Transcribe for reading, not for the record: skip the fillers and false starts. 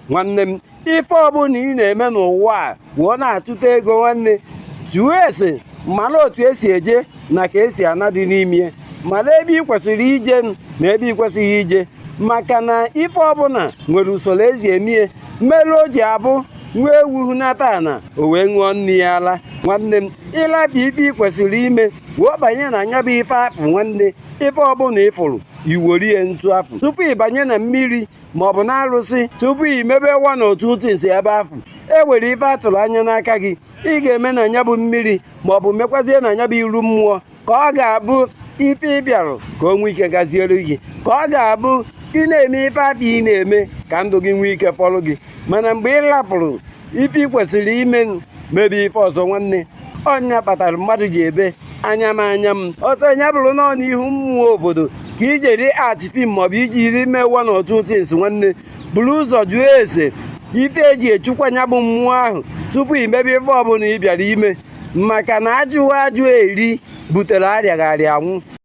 Nwanne m, ife ọbụla ị na-eme n'ụwa a wụọ na-achụta ego, nwanne, jụọ ese, mara otu esi eje na ka esi ana dị n'ime, mara ebe ị kwesịrị ije na ebe ị kwesịghị ije, maka na ife ọbụla nwere usoro ezi emie mmerụ o ji abụ nwa ewu hunata ana o wee ṅụọ nne ya ala. Nwanne m, ịlapụ ife ị kwesịrị ime wee banye na anya bụ ife afụ. Nwanne, ife ọbụla ị fụrụ, iworie ntu afụ tupu ị banye na mmiri maọbụ na arụsị, tupu ị mebe one or two things ebe afụ e nwere ife atụrụ anya n'aka gị ị ga-eme na anya bụ mmiri, maọbụ mekwazie na anya bụ iru mmụọ, ka ọ ga-abụ ife ị bịarụ ka o nwee ike gaziere gị, ka ọ ga-abụ ị na-eme ife afọ ị na-eme ka ndụ gị nwee ike fọrọ gị. Mana mgbe ị lapụrụ ife ị kwesịrị ime, mebe ife ọzọ, nwanne, ọnya kpatara mmadụ ji ebe anya m anya m ọsọ ya bụrụ nọ n'ihu mmụọ obodo ka ijeri act film maọbụ iji iri mee one or two things. Nwanne, buru ụzọ jụọ ese ife eji echukwa ya bụ mmụọ ahụ tupu imebe ife ọbụla ị bịara ime, maka na ajụghị ajụ eri butere arịagharị anwụ.